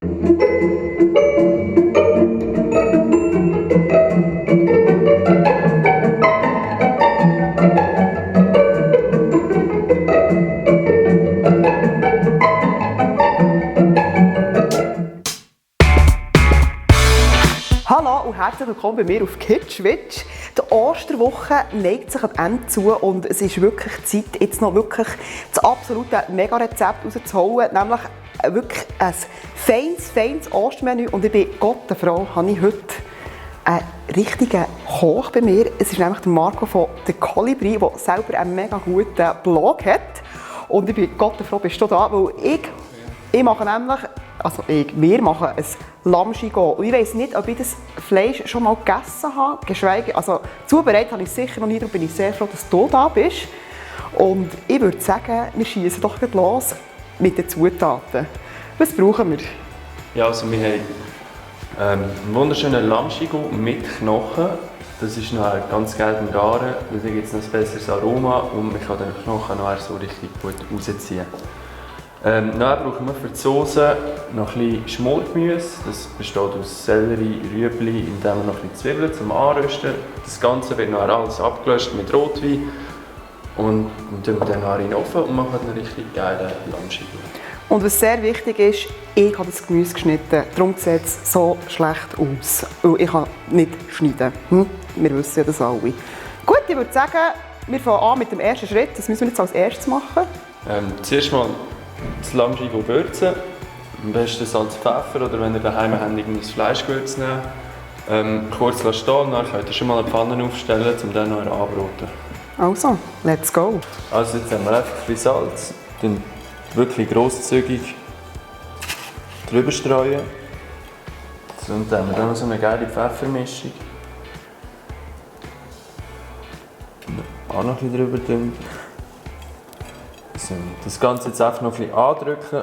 Hallo und herzlich willkommen bei mir auf Kitschwitsch. Die Osterwoche neigt sich am Ende zu und es ist wirklich Zeit, jetzt noch wirklich das absolute Mega-Rezept rauszuholen, nämlich wirklich ein feines Ostermenü. Und ich bin Gott froh, habe ich heute einen richtigen Koch bei mir. Es ist nämlich der Marco von der Kolibri, der selber einen mega guten Blog hat. Und ich bin Gott froh, bist du da, weil ich mache nämlich, wir machen ein Lamm-Gigot. Und ich weiss nicht, ob ich das Fleisch schon mal gegessen habe, geschweige, also zubereitet habe ich es sicher noch nie, darum bin ich sehr froh, dass du da bist. Und ich würde sagen, wir schießen doch gleich los mit den Zutaten. Was brauchen wir? Ja, also wir haben einen wunderschönen Lamm-Gigot mit Knochen. Das ist noch ganz gelb im Garen, weil da gibt es noch ein besseres Aroma und man kann den Knochen noch so richtig gut rausziehen. Dann brauchen wir für die Soße noch ein bisschen Schmorgemüse. Das besteht aus Sellerie, Rüebli, indem wir noch ein bisschen Zwiebeln zum Anrösten. Das Ganze wird noch alles abgelöscht mit Rotwein. Und dann tun wir dann in den Ofen und machen einen richtig geilen Lamm-Gigot. Und was sehr wichtig ist, ich habe das Gemüse geschnitten. Darum sieht es so schlecht aus. Weil ich kann nicht schneiden. Wir wissen ja das alle. Gut, ich würde sagen, wir fangen an mit dem ersten Schritt. Das müssen wir jetzt als erstes machen. Zuerst mal das Lamm-Gigot würzen. Am besten Salz, Pfeffer oder wenn ihr daheim habt, das Fleischgewürz nehmen. Kurz stehen, dann könnt ihr schon mal eine Pfanne aufstellen, um dann noch anbraten. Also, let's go. Also jetzt haben wir einfach ein bisschen Salz. Dann wirklich grosszügig drüber streuen. So, und dann haben wir dann noch so eine geile Pfeffermischung. Auch noch ein bisschen drüber tun. So, das Ganze jetzt einfach noch ein bisschen andrücken.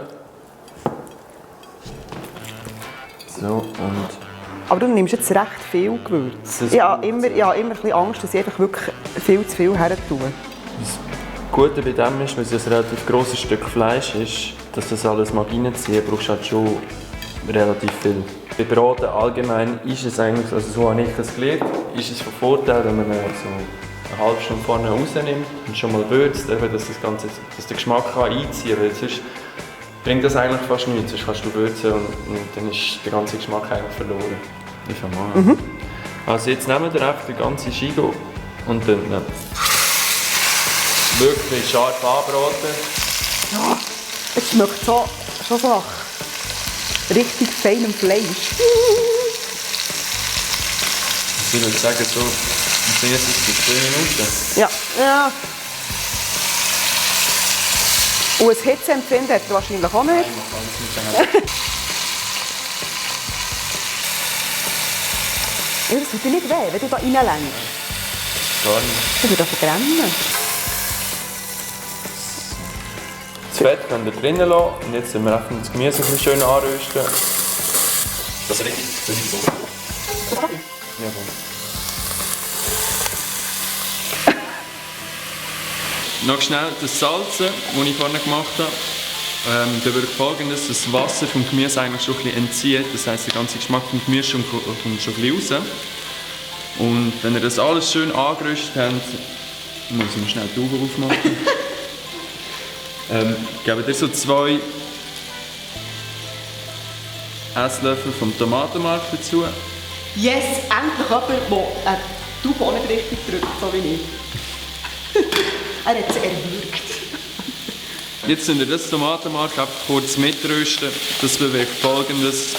So, und Aber du nimmst jetzt recht viel Gewürz. Ich habe immer ein bisschen Angst, dass ich einfach wirklich viel zu viel her tue. das Gute bei dem ist, weil es ein relativ grosses Stück Fleisch ist, dass das alles mag reinziehen, brauchst du halt schon relativ viel. Bei Braten allgemein ist es eigentlich, also so habe ich das gelernt, ist es von Vorteil, wenn man so eine halbe Stunde vorne rausnimmt und schon mal würzt, dass der Geschmack einziehen kann, weil sonst bringt das eigentlich fast nichts, sonst kannst du würzen und dann ist der ganze Geschmack eigentlich verloren. Ich fange mal an. Also jetzt nehmen wir einfach den ganzen Gigot und dann wirklich scharf anbraten. Ja, es schmeckt schon so nach richtig feinem Fleisch. Ich würde sagen, so 40 bis 10 Minuten. Ja. Und ein Hitzeempfinden hat er wahrscheinlich auch nicht. Nein, man kann es nicht. Ja, das tut dir nicht weh, wenn du da reinlenkst. Gar nicht. Das würde doch verbrennen. Das Fett könnt ihr drinnen lassen und jetzt müssen wir einfach das Gemüse ein bisschen schön anrösten. Das ist richtig so. Ja, noch schnell das Salzen, das ich vorhin gemacht habe. Da würde Folgendes: das Wasser vom Gemüse eigentlich schon ein bisschen entzieht. Das heisst, der ganze Geschmack vom Gemüse kommt schon ein bisschen raus. Und wenn ihr das alles schön angeröstet habt, muss ich mal schnell die Augen aufmachen. Gebt ihr so 2 Esslöffel vom Tomatenmark dazu. Yes, endlich jemand, der die Taube auch nicht richtig drückt, so wie ich. Er hat sie erwürgt. Jetzt sind ihr das Tomatenmark einfach kurz mitrösten. Das bewirkt Folgendes,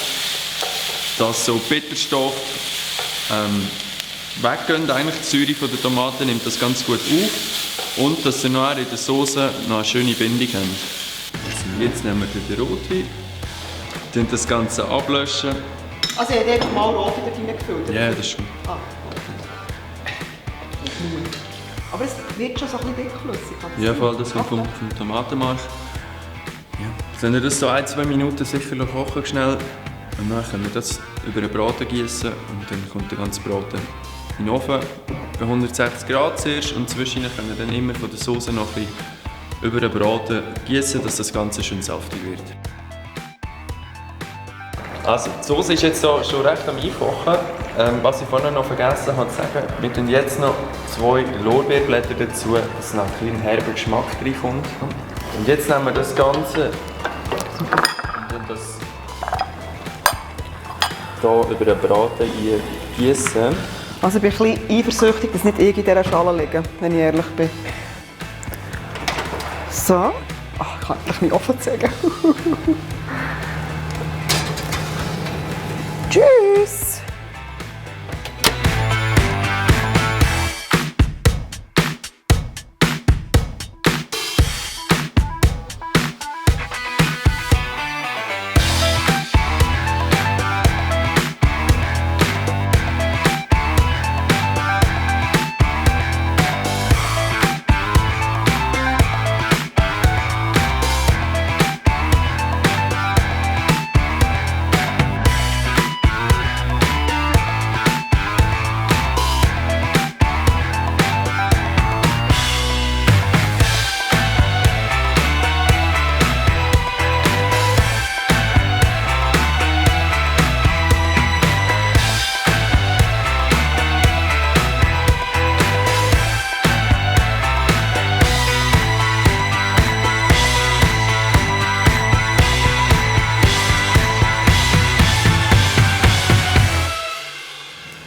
dass so Bitterstoffe weggehen. Eigentlich die Säure von der Tomate nimmt das ganz gut auf und dass ihr nachher in der Soße noch eine schöne Bindung habt. Also jetzt nehmen wir den Rotwein, dann das Ganze ablöschen. Also ich habe einfach mal Rotwein dort reingefüllt? Ja, das ist gut. Ah. Aber es wird schon so ein bisschen dickflüssig. Ja, vor allem das kommt vom Tomatenmark. Ja. Wenn ihr das so 1-2 Minuten sicher kochen schnell, und dann können wir das über den Braten gießen und dann kommt der ganze Braten in den Ofen bei 160 Grad zuerst und zwischendurch können wir dann immer von der Soße noch ein bisschen über den Braten gießen, dass das Ganze schön saftig wird. Also die Soße ist jetzt so schon recht am Einkochen. Was ich vorhin noch vergessen habe zu sagen, wir tun jetzt noch 2 Lorbeerblätter dazu, dass noch ein bisschen herber Geschmack reinkommt. Und jetzt nehmen wir das Ganze und tun das hier über den Braten gießen. Also ich bin ein bisschen eifersüchtig, dass nicht in dieser Schale liegen, wenn ich ehrlich bin. So. Ach, ich kann endlich nicht offen zeigen. Tschüss!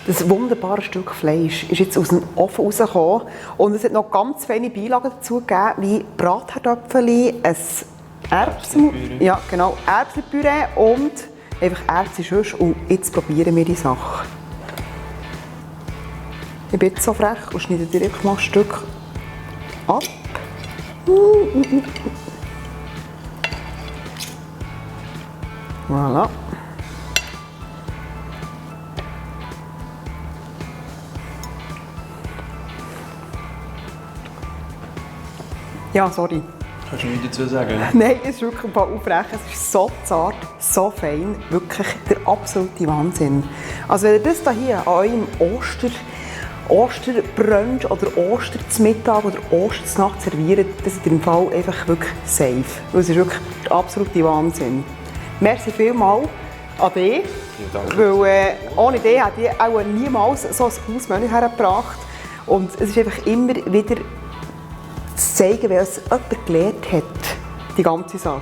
Das wunderbare Stück Fleisch ist jetzt aus dem Ofen rausgekommen und es hat noch ganz feine Beilagen dazu gegeben, wie Bratkartoffeln, ein Erbsenpüree, ja, genau, Erbsenpüree und einfach Erbsenschuss. Und jetzt probieren wir die Sache. Ich bin jetzt so frech und schneide direkt mal ein Stück ab. Voilà. Ja, sorry. Kannst du nichts dazu sagen? Nein, es ist wirklich ein paar aufrecht. Es ist so zart, so fein. Wirklich der absolute Wahnsinn. Also wenn ihr das hier an eurem Osterbrunch oder Ostermittag oder Osternacht serviert, das ist im Fall einfach wirklich safe. Weil es ist wirklich der absolute Wahnsinn. Merci vielmals an dich. Ja, danke. Weil ohne dich hätte ich auch niemals so ein cooles Menü hergebracht. Und es ist einfach immer wieder zu zeigen, wenn es jemand gelernt hat, die ganze Sache,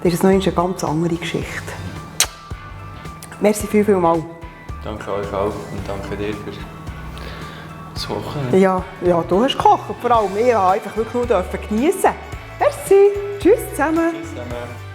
dann ist es noch eine ganz andere Geschichte. Merci vielmals. Danke euch auch und danke dir für das Kochen. Ja, du hast gekocht, vor allem. Ich durfte einfach wirklich nur geniessen. Merci. Tschüss zusammen. Tschüss zusammen.